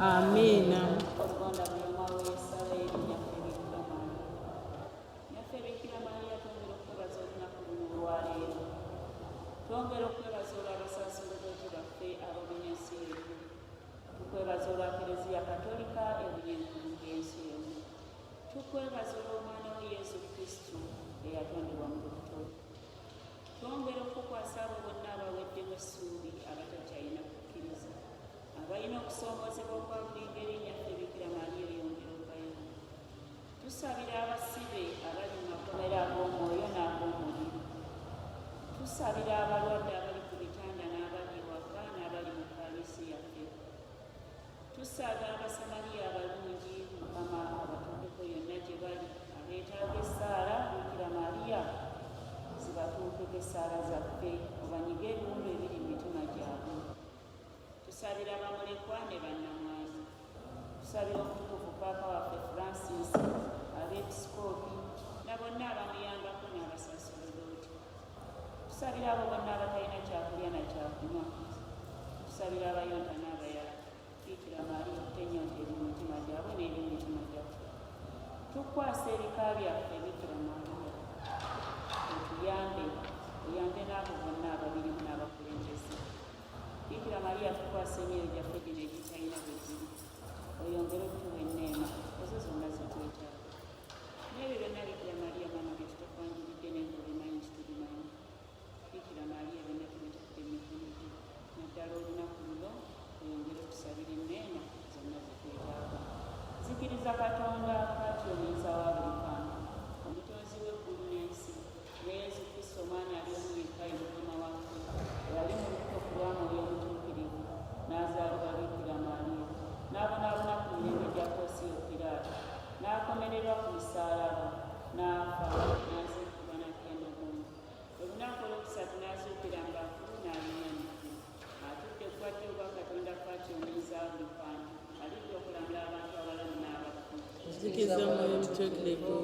Amiina. Oluganda buli omu aweeyo essala eri Nnyaffe Bikira Maria. Nnyaffe Bikira Maria, twongera okukwebaza olunaku luno olwaleero. Twongera okukwebaza olw'abasaserdooti baffe ababunye ensi yonna. Tukwebaza olwa Keleziya Katolika ebunye eggulu ensi yonna. Tukwebaza olw'omwana wo Yesu Kristo eyatondebwa mu lubuto lwo. Twongera okukukwasa abo bonna abaweddemu essuubi, abatakyalina kukkiriza, abalina okusoomoozebwa okwa buli ngeri. Nnyaffe Bikira Maria, oyongera okubayamba. Tusabira abasibe abali mu makomera ag'omwoyo n'ag'omubiri. Tusabira abalwadde abali ku bitanda n'abali ewaka n'abali mu pariisi yaffe. Tusaba Abasamaliya abalungi, Mukama abatuukeko yonna gye bali. Abeetaaga essaala, Bikira Maria, zibatuukeko essaala zaffe, obanyige ebiwundu ebiri mu mitima gyabwe. Tusabira bamulekwa ne bannamwandu. Tusabira Omutukuvu Paapa waffe Francis, abeepisikoopi na bonna abamuyambako n'abasaserdooti. Tusabira abo bonna abatalina kyakulya na kyakunywa. Tusabira abayonta n'abayala. Bikira Maria, okuta ennyonta eri mu mitima gyabwe n'eri mu mitima gyaffe. Tukwasa ebika byaffe, Bikira Maria, otuyambe, oyambe n'abo bonna ababirimu n'abakulembeze. Bikira Maria, tukwasa emyoyo gyaffe gino egitalina bwe giri, oyongere okutuwa enneema ezo zonna zetwetaaga. N'ebyo byonna, Bikira Maria maama, bye tutakwanjulidde naye ng'obimanyi nti tubimanyi, Bikira Maria, byonna tubitadde mu mikono gyo. Naddala olunaku luno, oyongere otusabira enneema zonna zetwetaaga. Nzikiriza Katonda Patri omuyinza wa buli kantu, omutonzi w'eggulu n'ensi, ne Yesu Kristo Omwana ali omu yekka ye Mukama waffe, eyali mu lubuto ku lwa Mwoyo Omutuukirivu, n'azaalibwa Bikira Maria, n'abonaabona ku mirembe gya Ponsiyo Piraato, n'akomererwa ku musaalaba, n'afa, n'aziikibwa, n'agenda omwoyo. Olunaku olwokusatu n'azuukira mu bafu, n'alinnya mu ggulu. Atudde ku ddyo obwa Katonda Patri omuyinza wa buli kantu, alidde okulamula abantu abalamu n'abafu. Nzikiriza Mwoyo Mutuukirivu,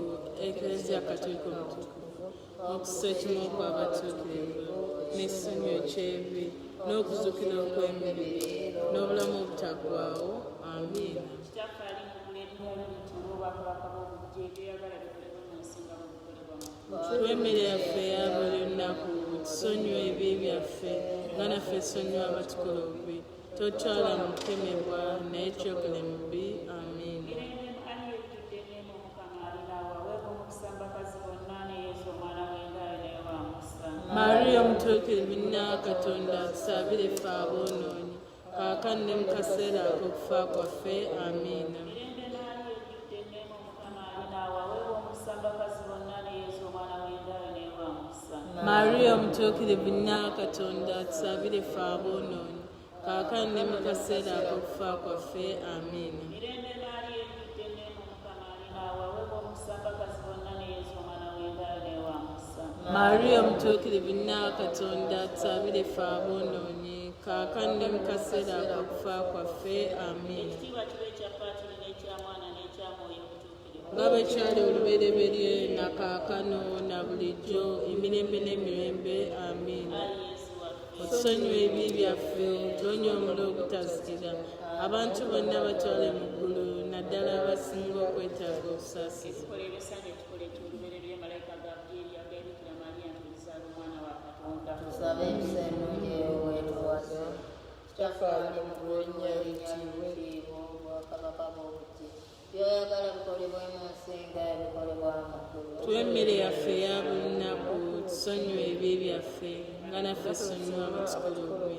Eklezia Katolika omutukuvu, okussa ekimu okw'abatuukirivu, n'ekisonyiwo eky'ebibi, n'okuzuukira okw'emibiri, n'obulamu obutaggwaawo. Amiina. Kitaffe ali mu ggulu, erinnya lyo liyitibwe, obwakabaka bwo bujje, by'oyagala bikolebwe mu nsi nga bwe bikolebwa mu ggulu. Tuwe emmere yaffe eya buli lunaku, tusonyiwe ebibi byaffe nga naffe tusonyiwa abatukola obubi, totutwala mu kukemebwa, naye tulokole mu bibi. Amiina. Mirembe Maria, ojjudde enneema, Omukama ali naawe, aweebwa omukisa mu bakazi bonna, ne Yesu omwana w'enda yo naye wa mukisa. Maria Omutuukirivu, nnyina wa Katonda, tusabire ffe aboonoonyi, kaakano ne mu kaseera ak'okufa kwaffe. Amiina. Mirembe Maria, ojjudde enneema, Omukama ali naawe, aweebwa omukisa mu bakazi bonna, ne Yesu omwana w'enda yo naye wa mukisa. Maria Omutuukirivu, nnyina wa Katonda, tusabire ffe aboonoonyi, kaakano ne mu kaseera ak'okufa kwaffe. Amiina. Mirembe Maria, ojjudde enneema, Omukama ali naawe, aweebwa omukisa mu bakazi bonna, ne Yesu omwana w'enda yo naye wa mukisa. Maria Omutuukirivu, nnyina wa Katonda, tusabire ffe aboonoonyi, kaakano ne mu kaseera ak'okufa kwaffe. Amiina. Ekitiibwa kibe ekya Patri n'ekya Mwana n'ekya Mwoyo Omutuukirivu. Nga bwe kyali olubereberye, na kaakano na bulijjo, emirembe n'emirembe. Amiina. Ayi Yesu waffe, otusonyiwe ebibi byaffe, otuwonye omuliro ogutazikira, abantu bonna batwale mu ggulu, naddala abasinga okwetaaga obusaasizi. Ebikolwa ebisaanye tukola eky'olubereberye, malayika Gabulyeri agambye Bikira Maria nti olizaala omwana wa Katonda. Tusabe empisa ennungi ey'obwetoowaze. Kitaffe ali mu ggulu, erinnya lyo liyitibwe, obwakabaka bwo bujje, by'oyagala bikolebwe mu nsi nga bikolebwa mu ggulu. Tuwe emmere yaffe eya buli lunaku, tusonyiwe ebibi byaffe nga naffe tusonyiwa abatukola obubi,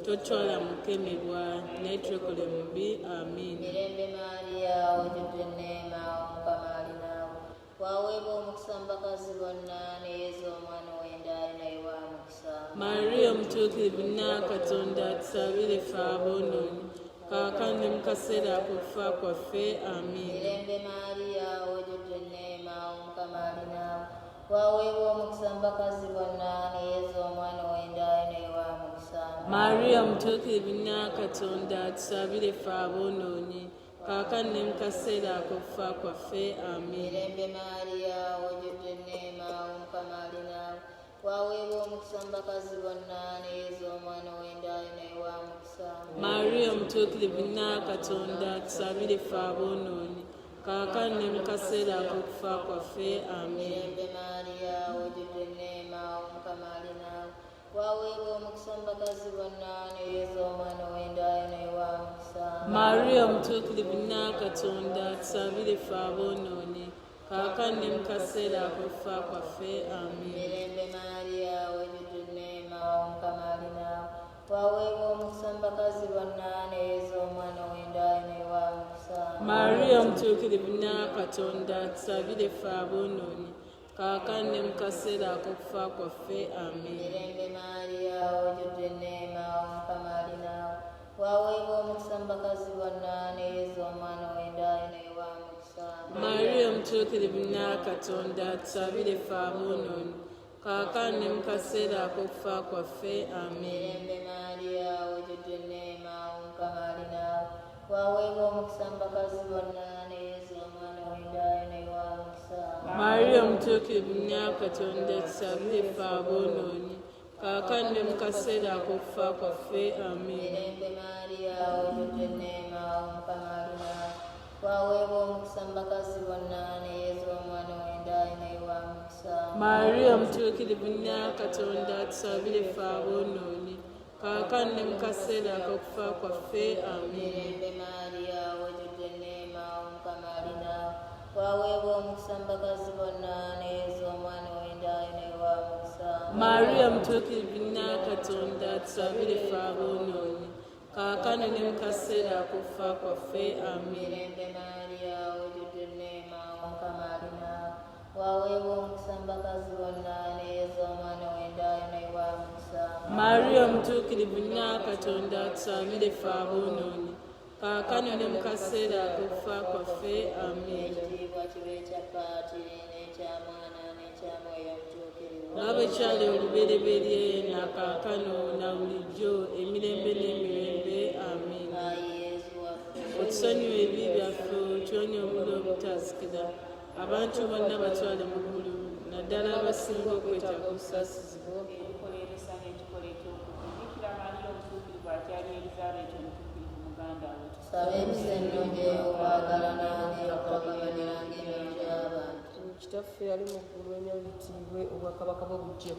totutwala mu kukemebwa, naye tulokole mu bibi. Amiina. Mirembe Maria, ojjudde enneema, Omukama ali naawe, waweebwa omukisa mu bakazi bonna, ne Yesu omwana ow'enda yo naye wa mukisa. Maria Omutuukirivu, nnyina wa Katonda, tusabire ffe aboonoonyi, kaakano ne mu kaseera ak'okufa kwaffe. Amiina. Mirembe Maria, ojjudde enneema, Omukama ali naawe, waweebwa omukisa mu bakazi bonna, ne Yesu omwana ow'enda yo naye wa mukisa. Maria Omutuukirivu, nnyina wa Katonda, tusabire ffe aboonoonyi, kaakano ne mu kaseera ak'okufa kwaffe. Amiina. Mirembe Maria, ojjudde enneema, Omukama ali naawe, waweebwa omukisa mu bakazi bonna, ne Yesu omwana ow'enda yo naye wa mukisa. mukisa. Maria omutuukirivu nna Katonda, tusabire ffe aboonoonyi, kaakano ne mu kaseera ak'okufa kwaffe. Amiina. Mirembe Maria, ojjudde enneema, Omukama ali naawe. Waweebwa omukisa mu bakazi bonna, ne Yesu omwana ow'endayo naye wa mukisa. Maria omutuukirivu nna Katonda, tusabire ffe aboonoonyi, kaakano ne mu kaseera ak'okufa kwaffe. Amiina. Mirembe Maria, ojjudde enneema, Omukama ali naawe. Waweebwa omukisa mu bakazi bonna, ne Yesu omwana ow'endayo naye wa mukisa. Maria omutuukirivu nna Katonda, tusabire ffe aboonoonyi, kaakano ne mu kaseera ak'okufa kwaffe. Amiina. Mirembe Maria, ojjudde enneema, Omukama ali naawe. Waweebwa omukisa mu bakazi bonna, ne Yesu omwana ow'endayo naye wa mukisa. Maria omutuukirivu nna Katonda, tusabire ffe aboonoonyi, kaakano ne mu kaseera ak'okufa kwaffe. Amiina. Mirembe Maria, ojjudde enneema, Omukama ali naawe. Waweebwa omukisa mu bakazi bonna, ne Yesu omwana ow'endayo naye wa mukisa. Maria omutuukirivu nna Katonda, tusabire ffe aboonoonyi, kaakano ne mu kaseera ak'okufa kwaffe. Amiina. Mirembe Maria, ojjudde enneema, Omukama ali naawe. Waweebwa omukisa mu bakazi bonna, ne Yesu omwana ow'endayo naye wa mukisa. Maria omutuukirivu nna Katonda, tusabire ffe aboonoonyi, kaakano ne mu kaseera ak'okufa kwaffe. Amiina. Mirembe Maria, ojjudde enneema, Omukama ali naawe. Waweebwa omukisa mu bakazi bonna, ne Yesu omwana ow'endayo naye wa mukisa. Maria omutuukirivu nna Katonda, tusabire ffe aboonoonyi, kaakano ne mu kaseera ak'okufa kwaffe. Amiina. Mirembe Maria, ojjudde enneema, Omukama ali naawe. Waweebwa omukisa mu bakazi bonna, ne Yesu omwana ow'endayo naye wa mukisa. Maria omutuukirivu nna Katonda, tusabire ffe aboonoonyi, kaakano ne mu kaseera ak'okufa kwaffe. Amiina. Ekitiibwa kibe ekya Patiri n'ekya Mwana n'ekya Mwoyo Omutuukirivu. Nga bwe kyali olubereberye na kaakano na bulijjo, emirembe n'emirembe. Amiina. Ayi Yesu waffe, Otusonyiwe ebibi byaffe, otuwonye omuliro ogutazikira, abantu bonna batwale mu ggulu, naddala abasinga okwetaaga obusaasizi bwo. Ebikola ebisana ekikola ekyokubiri. Bikira Maria omutuukirivu akyali Elizabeti omutuukirivu muganda we. Tusaba empisa ennungi ey'okwagalana n'ey'okutagabaniranga emirimu gy'abantu. Kitaffe ali mu ggulu, erinnya lyo litiibwe, obwakabaka bwo bujje,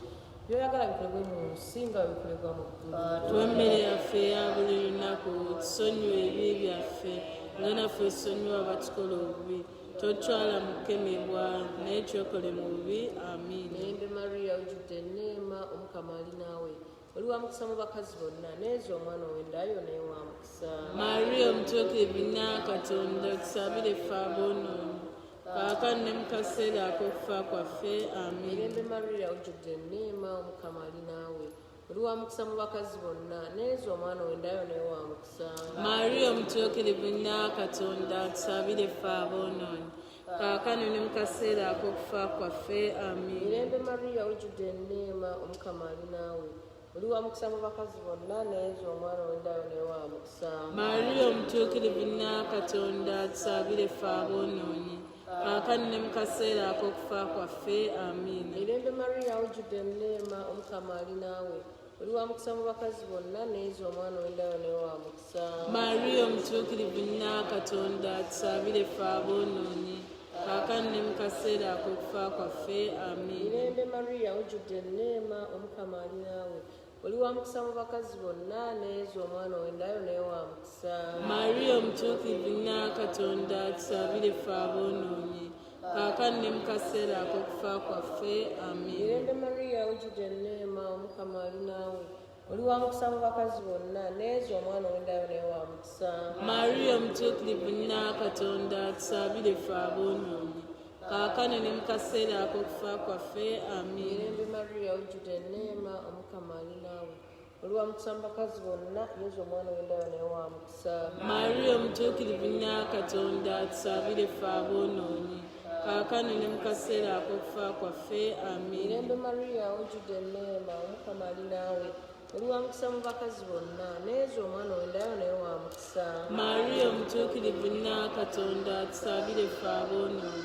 by'oyagala bikolebwe mu nsi nga bwe bikolebwa mu ggulu. Tuwe emmere yaffe eya buli lunaku, tusonyiwe ebibi byaffe nga naffe tusonyiwa abatukola obubi, totwala mu kukemebwa, naye twekole mu bubi. Amiina. Mirembe Maria, ojjudde enneema, Omukama ali naawe, oli wa mukisa mu bakazi bonna, ne Yesu omwana ow'endayo naye wa mukisa. Maria omutuukirivu nna Katonda, tusabire ffe aboonoonyi, kaakano ne mu kaseera ak'okufa kwaffe. Amiina. Mirembe Maria, ojjudde enneema, Omukama ali naawe, oli wa mukisa mu bakazi bonna, ne Yesu omwana ow'endayo naye wa mukisa. Maria omutuukirivu nna Katonda, tusabire ffe aboonoonyi, kaakano ne mu kaseera ak'okufa kwaffe. Amiina. Mirembe Maria, ojjudde enneema, Omukama ali naawe, oli wa mukisa mu bakazi bonna, ne Yesu omwana ow'endayo naye wa mukisa. Maria omutuukirivu nna Katonda, tusabire ffe aboonoonyi, kaakano ne mu kaseera ak'okufa kwaffe. Amiina. Mirembe Maria, ojjudde enneema, Omukama ali naawe, oli wa mukisa mu bakazi bonna, ne Yesu omwana ow'endayo naye wa mukisa. Maria omutuukirivu nna Katonda, tusabire ffe aboonoonyi, kaakano ne mu kaseera ak'okufa kwaffe. Amiina. Mirembe Maria, ojjudde enneema, Omukama ali naawe, oli wa mukisa mu bakazi bonna, ne Yesu omwana ow'endayo naye wa mukisa. Maria omutuukirivu nna Katonda, tusabire ffe aboonoonyi, kaakano ne mu kaseera ak'okufa kwaffe. Amiina. Mirembe Maria, ojjudde enneema, Omukama ali naawe, oli wa mukisa mu bakazi bonna, ne Yesu omwana ow'endayo naye wa mukisa. Maria omutuukirivu nna Katonda, tusabire ffe aboonoonyi, kaakano ne mu kaseera ak'okufa kwaffe. Amiina. Mirembe Maria, ojjudde enneema, Omukama ali naawe, oli wa mukisa mu bakazi bonna, Yesu omwana ow'endayo naye wa mukisa. Maria omutuukirivu nna Katonda, tusabire ffe aboonoonyi, kaakano ne mu kaseera ak'okufa kwaffe. Amiina. Mirembe Maria, ojjudde enneema, Omukama ali naawe, oli wa mukisa mu bakazi bonna, ne Yesu omwana ow'endayo naye wa mukisa. Maria omutuukirivu nna Katonda, tusabire ffe aboonoonyi,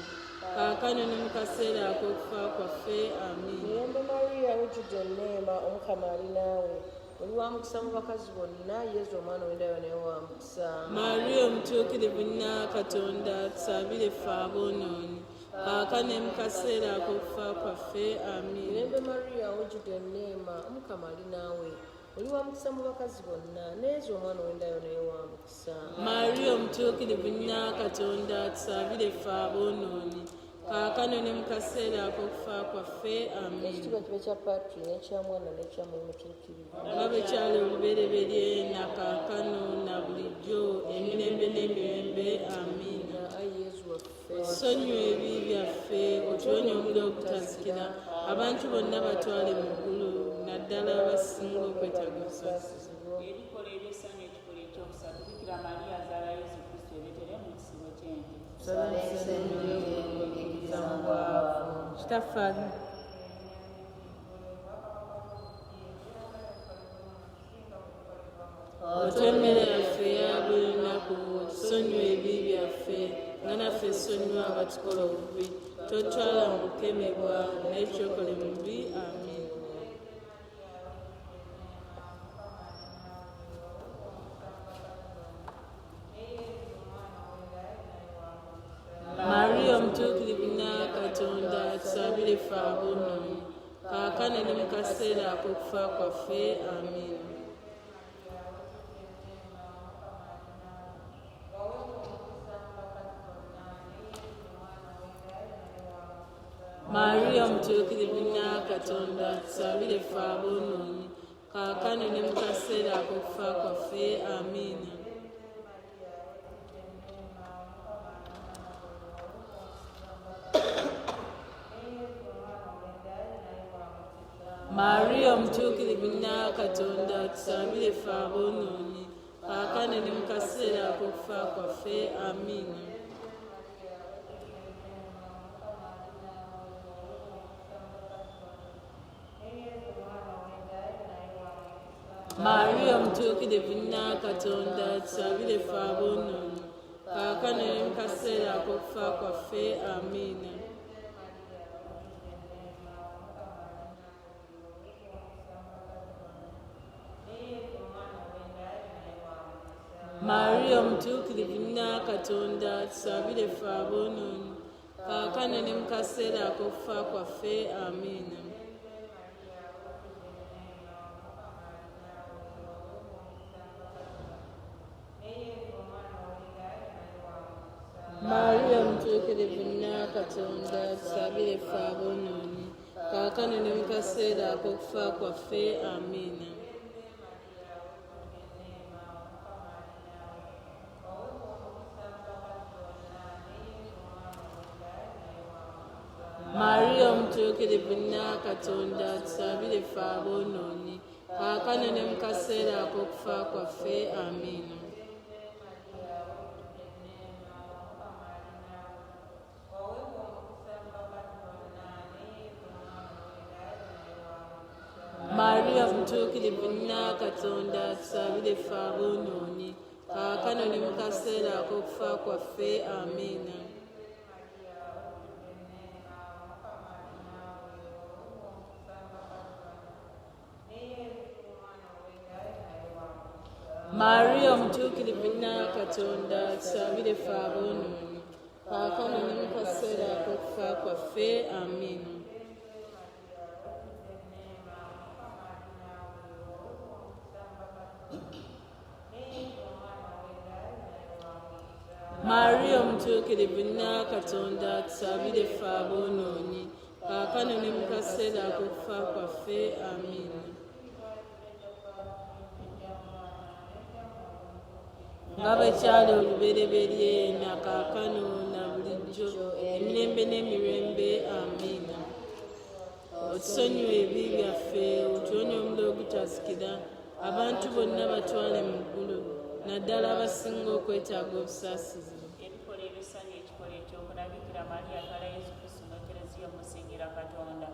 kaakano ne mu kaseera ak'okufa kwaffe. Amiina. Mirembe Maria, ojjudde enneema, Omukama ali naawe, Oli wa mukisa mu bakazi bonna, Yezu omwana ow'endayo naye wa mukisa. Maria omutuukirivu nnyina wa Katonda, tusabire ffe aboonoonyi, kaakano ne mu kaseera ak'okufa kwaffe. Amiina. Mirembe Maria, ojjudde enneema, Omukama ali naawe. Oli wa mukisa mu bakazi bonna, ne Yezu omwana ow'endayo naye wa mukisa. Maria omutuukirivu nnyina wa Katonda, tusabire ffe aboonoonyi, kaakano ne mu kaseera ak'okufa kwaffe. Amiina. Ekitiibwa kibe kya Patri n'ekya Mwana n'ekya Mwoyo Mutuukirivu. Nga bwe kyali olubereberye na kaakano na bulijjo, emirembe n'emirembe. Amiina. Ayi Yezu waffe, Otusonyiwe ebibi byaffe, otuwonye omuliro ogutazikira, abantu bonna batwale mu ggulu, naddala abasinga okwetaaga obusaasizi bwo. Ebikolwa eby'essanyu ekikolwa ekyokusatu, Bikira Maria azaala Yezu Kristo e Beterehemu mu kisibo ky'ente. Tusaba empisa ennungi ey'okuyigiriza mu bwavu. Kitaffe ali Otuwe emmere yaffe eya buli lunaku, otusonyiwe ebibi byaffe nga naffe tusonyiwa abatukola obubi, totutwala mu kukemebwa, naye tulokole mu bibi. Amiina. Maria omutuukirivu nnyina wa Katonda, tusabire ffe aboonoonyi, kaakano ne mu kaseera ak'okufa kwaffe. Amiina. Maria omutuukirivu nnyina wa Katonda, tusabire ffe aboonoonyi, kaakano ne mu kaseera ak'okufa kwaffe. Amiina. Maria omutuukirivu nnyina wa Katonda, tusabire ffe aboonoonyi, kaakano ne mu kaseera ak'okufa kwaffe. Amiina. Maria omutuukirivu nnyina wa Katonda, tusabire ffe aboonoonyi, kaakano ne mu kaseera ak'okufa kwaffe. Amiina. Maria omutuukirivu nnyina wa Katonda, tusabire ffe aboonoonyi, kaakano ne mu kaseera ak'okufa kwaffe. Amiina. Maria omutuukirivu nnyina wa Katonda, tusabire ffe aboonoonyi, kaakano ne mu kaseera ak'okufa kwaffe. Amiina. Maria omutuukirivu nnyina wa Katonda, tusabire ffe aboonoonyi, kaakano ne mu kaseera ak'okufa kwaffe. Amiina. Maria omutuukirivu nnyina wa Katonda, tusabire ffe aboonoonyi, kaakano ne mu kaseera ak'okufa kwaffe. Amiina. Maria omutuukirivu nnyina wa Katonda, tusabire ffe aboonoonyi, kaakano ne mu kaseera ak'okufa kwaffe. Amiina. Maria omutuukirivu nnyina wa Katonda, tusabire ffe aboonoonyi, kaakano ne mu kaseera ak'okufa kwaffe. Amiina. Nga bwe kyali olubereberye na kaakano na bulijjo, emirembe n'emirembe. Amiina. Otusonyiwe ebibi byaffe, otuwonye omuliro ogutazikira, abantu bonna batwale mu ggulu, naddala abasinga okwetaaga obusaasizi. Ebikolwa eby'essanyu ekikolwa ekyokuna, Bikira Maria atwala Yezu Kristu mu Ekereziya omusingira Katonda,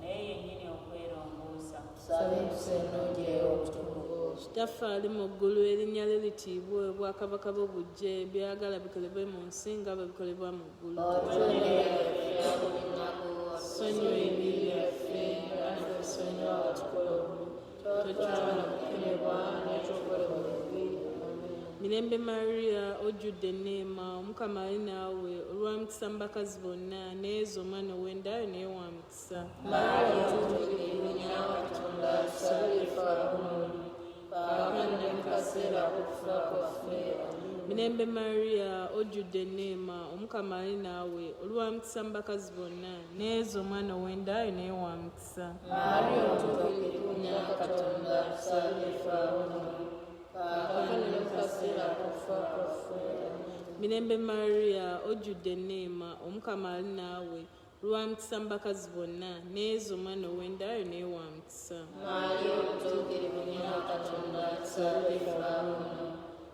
naye yennyini okwerongoosa. Tusaba empisa ennungi ey'obutukuvu. Kitaffe ali mu ggulu, erinnya lyo litiibwe, obwakabaka bwo bujje, by'oyagala bikolebwe mu nsi nga bwe bikolebwa mu ggulu. Otuwe emmere yaffe eya buli lunaku. Tusonyiwe ebibi byaffe nga naffe tusonyiwa abatukola obubi. Totwala kukemebwa, naye tulokole mu mubi. Amiina. Mirembe Maria, ojjudde enneema, Omukama ali naawe, oli wa mukisa mu bakazi bonna, ne Yezu omwana ow'endayo naye wa mukisa. Maria omutuukirivu nnyina wa Katonda, tusabire ffe aboonoonyi, kaakano ne mu kaseera ak'okufa kwaffe. Amiina. Mirembe Maria, ojjudde enneema, Omukama ali naawe, oli wa mukisa mu bakazi bonna, ne Yezu omwana ow'endayo naye wa mukisa. Maria omutuukirivu nnyina wa Katonda, tusabire ffe aboonoonyi, kaakano ne mu kaseera ak'okufa kwaffe. Amiina. Mirembe Maria, ojjudde enneema, Omukama ali naawe, oli wa mukisa mu bakazi bonna, ne Yezu omwana ow'endayo naye wa mukisa. Maria omutuukirivu nnyina wa Katonda, tusabire ffe aboonoonyi,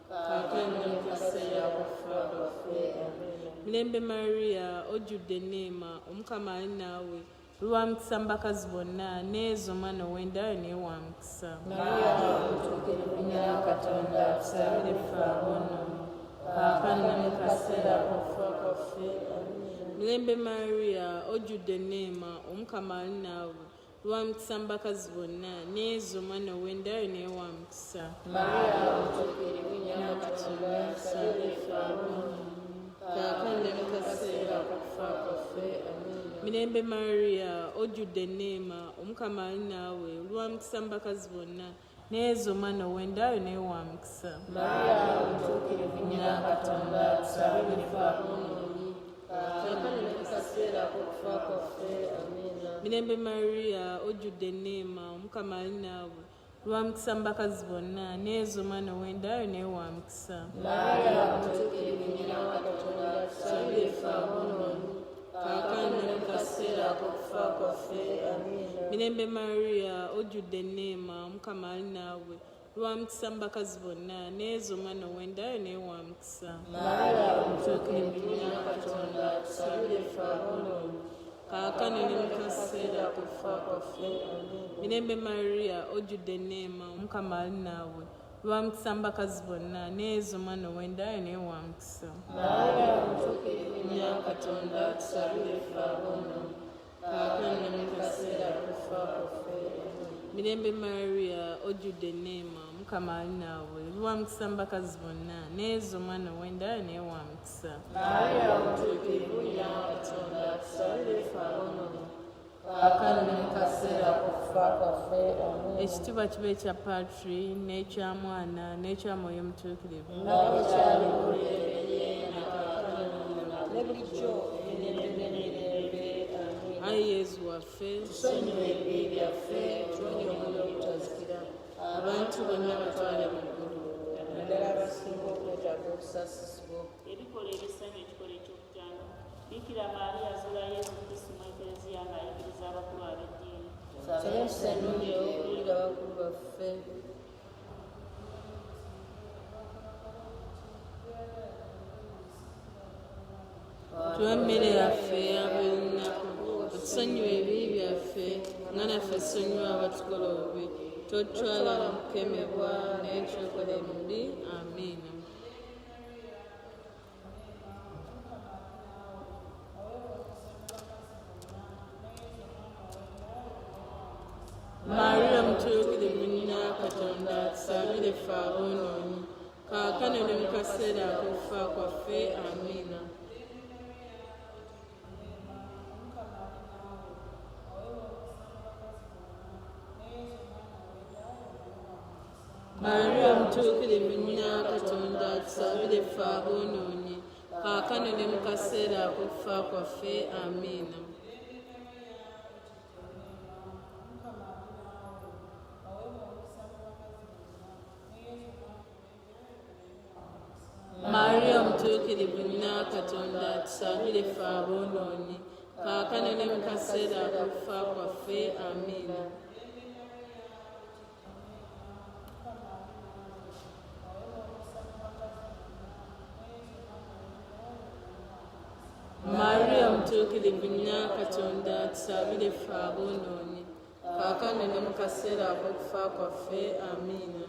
kaakano ne mu kaseera ak'okufa kwaffe. Amiina. Mirembe Maria, ojjudde enneema, Omukama ali naawe, oli wa mukisa mu bakazi bonna, ne Yezu omwana ow'endayo naye wa mukisa. Maria omutuukirivu nnyina wa Katonda, tusabire ffe aboonoonyi, kaakano ne mu kaseera ak'okufa kwaffe. Amiina. Mirembe Maria, ojjudde enneema, Omukama ali naawe, oli wa mukisa mu bakazi bonna, ne Yezu omwana ow'endayo naye wa mukisa. Maria omutuukirivu nnyina wa Katonda, tusabire ffe aboonoonyi, kaakano ne mu kaseera ak'okufa kwaffe. Amiina. Mirembe Maria, ojjudde enneema, Omukama ali naawe, oli wa mukisa mu bakazi bonna, ne Yezu omwana ow'endayo naye wa mukisa. Maria omutuukirivu nnyina wa Katonda, tusabire ffe aboonoonyi, kaakano ne mu kaseera ak'okufa kwaffe. Amiina. Mirembe Maria, ojjudde enneema, Omukama ali naawe, oli wa mukisa mu bakazi bonna, ne Yezu omwana ow'endayo naye wa mukisa. Maria omutuukirivu nnyina wa Katonda, tusabire ffe aboonoonyi, kaakano ne mu kaseera ak'okufa kwaffe. Amiina. Mirembe Maria, ojjudde enneema, Omukama ali naawe, oli wa mukisa mu bakazi bonna, ne Yezu omwana ow'endayo naye wa mukisa. Maria omutuukirivu nnyina wa Katonda, tusabire ffe aboonoonyi, Kaakano ne mu kaseera ak'okufa kwaffe. Amiina. Mirembe Maria, ojjudde enneema, Omukama ali naawe, oli wa mukisa mu bakazi bonna, ne Yezu omwana ow'endayo naye wa mukisa. Maria omutuukirivu nnyina wa Katonda, tusabire ffe aboonoonyi, kaakano ne mu kaseera ak'okufa kwaffe. Amiina. Mirembe Maria, ojjudde enneema, Omukama ali naawe, oli wa mukisa mu bakazi bonna, ne Yezu omwana ow'endayo naye wa mukisa. Maria omutuukirivu nnyina wa Katonda, tusabire ffe aboonoonyi, kaakano ne mu kaseera ak'okufa kwaffe. Amiina. Ekitiibwa kibe ekya Patri n'ekya Mwana n'ekya Mwoyo Mutuukirivu. Nga bwe kyali ku lubereberye na kaakano Ne bulijjo emirembe n'emirembe. Amiina. Ayi Yezu waffe, Tusonyiwe ebibi byaffe, Tuwonye omuliro ogutazikira, abantu bonna batwale mu ggulu. naddala abasinga okwetaaga obusaasizi bwo. Ebikola ebisanya ekikola ekyokutaano. Bikira Maria azuula Yesu Kristo mu Ekereziya ng'ayigiriza abakulu ab'eddiini. Saba empisa ennungi ey'okuwulira abakulu baffe. Tuwe emmere yaffe eya buli lunaku, otusonyiwe ebibi byaffe nga naffe tusonyiwa abatukola obubi, totutwala mu kukemebwa, naye tulokole mubi. Amiina. Maria mutuukirivu nnyina wa Katonda, tusabire ffe aboonoonyi, kaakano ne mu kaseera ak'okufa kwaffe. Amiina. Maria mutuukirivu nnyina wa Katonda, tusabire ffe aboonoonyi, kaakano ne mu kaseera ak'okufa kwaffe. Amiina. Maria omutuukirivu nnyina wa Katonda, tusabire ffe aboonoonyi, kaakano ne mu kaseera ak'okufa kwaffe. Amiina. Maria omutuukirivu nnyina wa Katonda, tusabire ffe aboonoonyi, kaakano ne mu kaseera ak'okufa kwaffe. Amiina.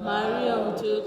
Maria omutuukirivu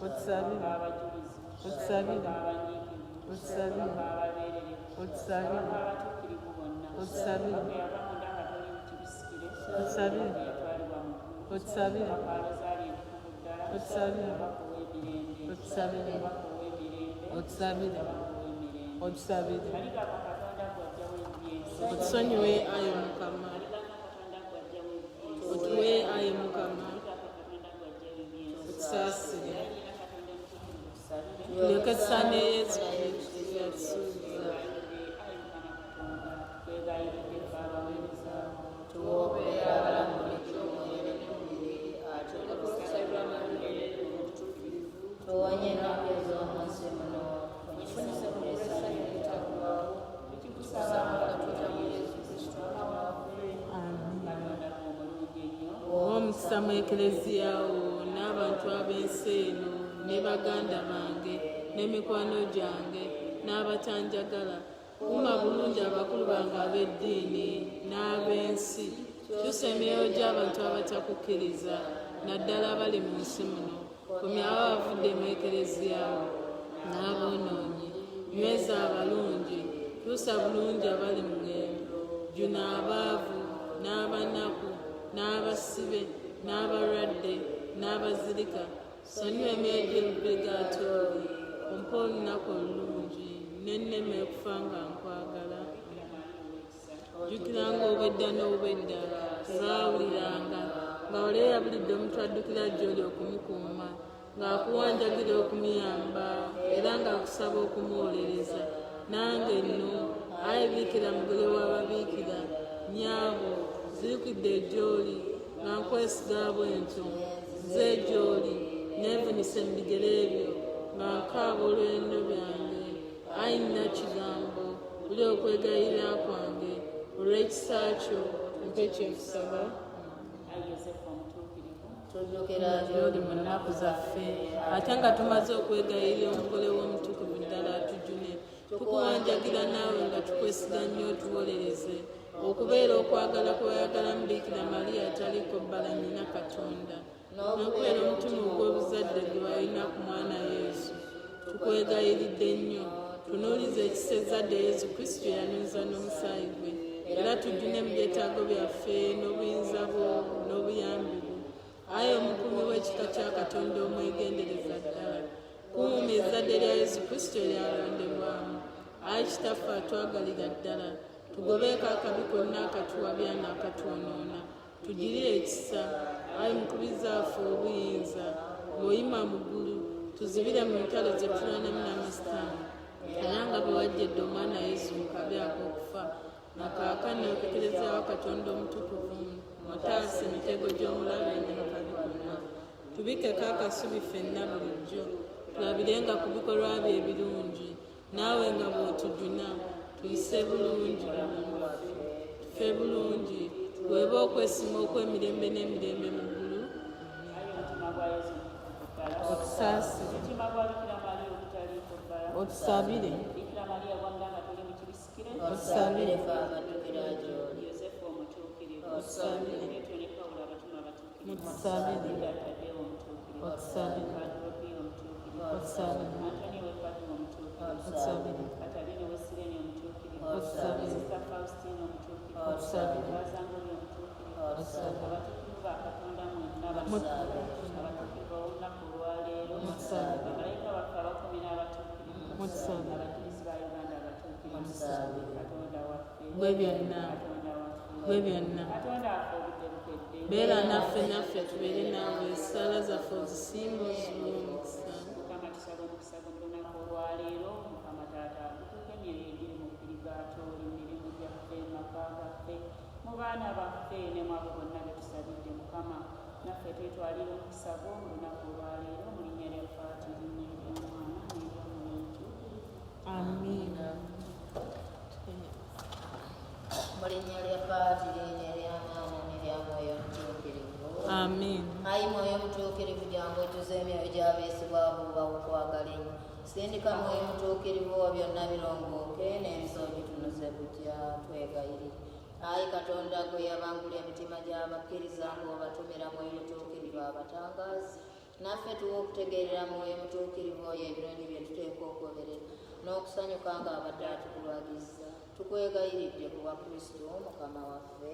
Otusabire. Kabaka abajulizi, Otusabire. Kabaka abanyiikivu, Otusabire. Kabaka ababeererevu, Otusabire. Kabaka abatuukirivu bonna, Otusabire. Kabaka eyava munda nga toli kibisikire, Otusabire. Kabaka eyatwalibwa mu ggulu, Otusabire. Kabaka Rosaali entukuvu ddala, Otusabire. Kabaka ow'emirembe, Otusabire. Kabaka ow'emirembe, Otusabire. Kabaka ow'emirembe. Otusabire. Aligamba Katonda gwe aggyawo eby'ensi. Otusonyiwe ayi Mukama. Aligamba Katonda gwe aggyawo eby'ensi. Otuwe ayi Mukama. Aligamba Katonda gwe aggyawo eby'ensi. Otusaasire. Ayi Katonda omutuukirivu tusabire. Tulyoke tusaane Yesu Kristo yatusuubiza. Ayi Mukama Katonda, twegayiridde ffe abaweereza bo. Tuwe okubeera abalamu bulijjo omwoyo ne mu mubiri, ate tuwonye ennaku ez'omu nsi muno, tufunise ku lw'essanyu eritaggwaawo. Tukikusaba nga tuyita mu Yesu Kristo Mukama waffe. Amiina. Katonda gwe omulungi ennyo. Owa omukisa mu Eklezia wo n'abantu ab'ensi eno ne baganda bange n'emikwano gyange n'abatanjagala. Kuuma bulungi abakulu bange ab'eddiini n'ab'ensi. Kyusa emyoyo gy'abantu abatakukkiriza naddala abali mu nsi muno. Komyawo abavudde mu Eklezia wo n'aboonoonyi. Nyweza abalungi, tuusa bulungi abali mu ngendo. Juna abaavu n'abanaku n'abasibe n'abalwadde n'abazirika. Sonyiwa emyoyo gy'ebigaatooli, ompe olunaku olulungi n'enneme okufa nga nkwagala. Jjukiranga obwedda n'obwedda tebaawuliranga nga oli eyabulidde omuntu addukira gy'oli okumukuuma, ng'akuwanjagira okumuyamba era ng'akusaba okumuwolereza. Nange nno, ayi Biikira mugole w'ababiikira, nnyabo, nzirukidde gy'oli nga nkwesiga bwe ntyo. Nze gy'oli, neevunise mu bigere byo nga nkaaba olw'ebyo byange. Ayi Nnakigambo, wulira okwegayirira kwange, olw'ekisa kyo mpe kye nkusaba. Ayi Yosefu omutuukirivu, Tujjukira gy'oli mu nnaku zaffe, ate nga tumaze okwegayirira omugole w'omutukuvu ddala atujune. Tukuwanjagira naawe nga tukwesiga nnyo otuwolereze okubeera okwagala kweyagala mu Biikira Mariya ataliiko bbala nnyina Katonda, n'okubeera omutima ogw'obuzadde gwe walina ku mwana Yesu. Tukwegayiridde nnyo, tunuulize ekisa ezzadde Yesu Kristo yanuuza n'omusaayi gwe, era tujune mu byetaago byaffe n'obuyinza bwo n'obuyambi bwo. Ayi omukuumi w'ekika kya Katonda omwegendereza ddala, kuuma ezzadde lya Yesu Kristo eryalondebwamu. Ayi Kitaffe atwagalira ddala, tugobeeko akabi konna akatuwabya n'akatwonoona. Tugirire ekisa, ayi mukubiriza waffe obuyinza, ng'oyima mu ggulu, tuzibire mu ntalo ze tulwanamu n'amasitaani. Era nga bwe wajja edda omwana Yesu mu kabi ak'okufa, na kaakano Eklezia wa Katonda omutukuvu, mutaasa emitego gy'omulabe ne mu kabi konna. Tubikkeko akasubi ffenna bulijjo, tulabirenga ku bikolwa bye ebirungi, naawe nga bw'otujuna, tuyise bulungi bulamu bwaffe. Tufe bulungi, tuweebwe okwesiima okw'emirembe n'emirembe mu ggulu. Ayi omutima gwa Yesu omutukuvu ddala, Otusaasire. omutima gwa Bikira Mariya ogutaliiko bbala, Otusabire. Bikira Mariya wanga nga toli mu kibisikire, Otusabire ffe abaddukira gy'oli. Yosefu omutuukirivu, Otusabire. Petero ne Pawulo abatume abatuukirivu, Mutusabire. Yuda Tadeo omutuukirivu, Otusabire. Padre Pio omutuukirivu, Otusabire. Antonio w'e Padua omutuukirivu, Otusabire. Katarina w'e Sirene omutuukirivu, Otusabire. Sista Faustina omutuukirivu, Otusabire. Bazangoli omutuukirivu, Otusabire. abatuukirivu ba Katonda mwenna batusabire, abatuukirivu ab'olunaku olwaleero, Mutusabire. bamalayika baffe abakumi n'abatuukirivu, Mutusabire. abajulizi ba Uganda abatuukirivu, Katonda waffe, Gwe byonna. Katonda waffe, Gwe byonna. Katonda waffe obudde bukedde. Beera naffe naffe tubeere naawe, essaala zaffe ozisiime oziwe omukisa. Mukama tusaba omukisa gwo mu lunaku olwaleero. Mukama taata gutuuke emyoyo egiri mu pirigaatooli, mu mirimu gyaffe, mu maka gaffe, mu baana baffe ne mu abo bonna be tusabidde. Mukama naffe twetwalire omukisa gwo mu lunaku olwaleero, mu linnya lya Faatiri n'ery'Omwana n'ery'Omwoyo Omutuukirivu. Amiina. Mu linnya lya Paatiri n'erya Mwana n'erya Mwoyo Mutuukirivu. Amiina. Ayi Mwoyo Mutuukirivu, jangu ojjuze emyoyo gy'abeesigwa abo bakukwagala ennyo. Sindika Mwoyo Mutuukirivu wa byonna birongooke n'ensi ogitunuze butya, twegayirire. Ayi Katonda gwe yabangula emitima gy'abakkiriza ng'obatumira Mwoyo Mutuukirivu abatangaazi. Naffe tuwe okutegeerera Mwoyo Mutuukirivu oyo ebirungi bye tuteekwa okugoberera n'okusanyuka ng'abadde atukulwagizza. Tukwegayiridde ku bwa Kristo Mukama waffe.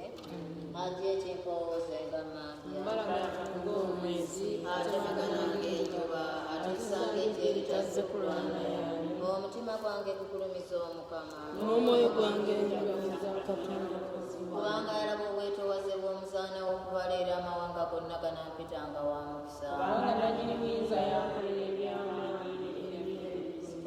Ajja ekimpowooze nga mmambya. Mbalagavu ng'omwezi, atemagana ng'enjuba, atiisa ng'eggye eritazze kulwana yaani. Omutima gwange gugulumiza Omukama. N'omwoyo gwange ngulumiza Katonda. Kubanga yalaba obwetoowaze bw'omuzaana okuva leero amawanga gonna ganampitanga wa mukisa. Kubanga nannyini buyinza yankolera eby'amaanyi ebirungi.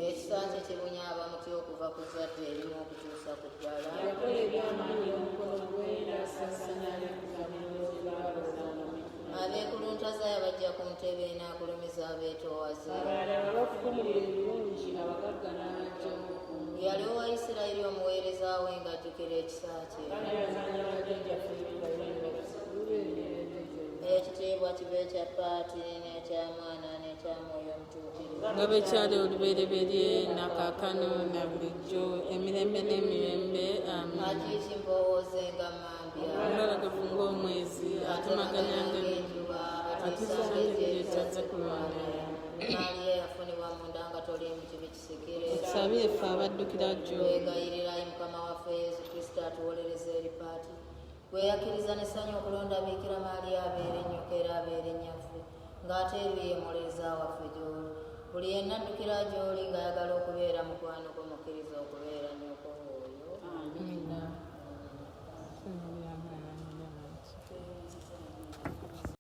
Ekisa kye kibunya abamutya okuva ku zzadde erimu okutuusa ku ddala. Yakola eby'amaanyi n'omukono gwe, n'asaasaanya ab'ekuza mu balowooza mu mitima. Abeekuluntaza yabajja ku ntebe, n'agulumiza abeetoowaze. Abalala bafukumulira ebirungi, abagagga n'abaggya mu bukuumi. Yali owa Isirayiri omuweereza we ng'ajjukira ekisa kye. Yeebazanga bajjajjaffe Ibulayimu, bazzukulu be emirembe gyonna. Ekitiibwa kibe ekya Patri n'ekya Mwana n'ekya Mwoyo Omutuukirivu. Nga bwe kyali olubereberye na kaakano na bulijjo emirembe n'emirembe. Amiina. Akiiki mpowooze nga mmambya. Mbalagavu ng'omwezi, atemagana ng'enjuba, atiisa ng'eggye eritazze kulwana yaani. Maaliya yafunibwa munda nga toliimu kibi kisikire. Tusabire ffe abaddukira gy'oli. Twegayirira ayi Mukama waffe Yesu Kristo atuwolereze eri Paati. Gwe yakkiriza n'essanyu okulonda Biikira Maaliya abeere ennyoko era abeere nnyaffe, ng'ate eruyi ye muwolereza waffe gy'oli. Buli yenna addukira gy'oli ng'ayagala okubeera mukwano gwo mukkiriza okubeera nnyoko oyo. Amiina.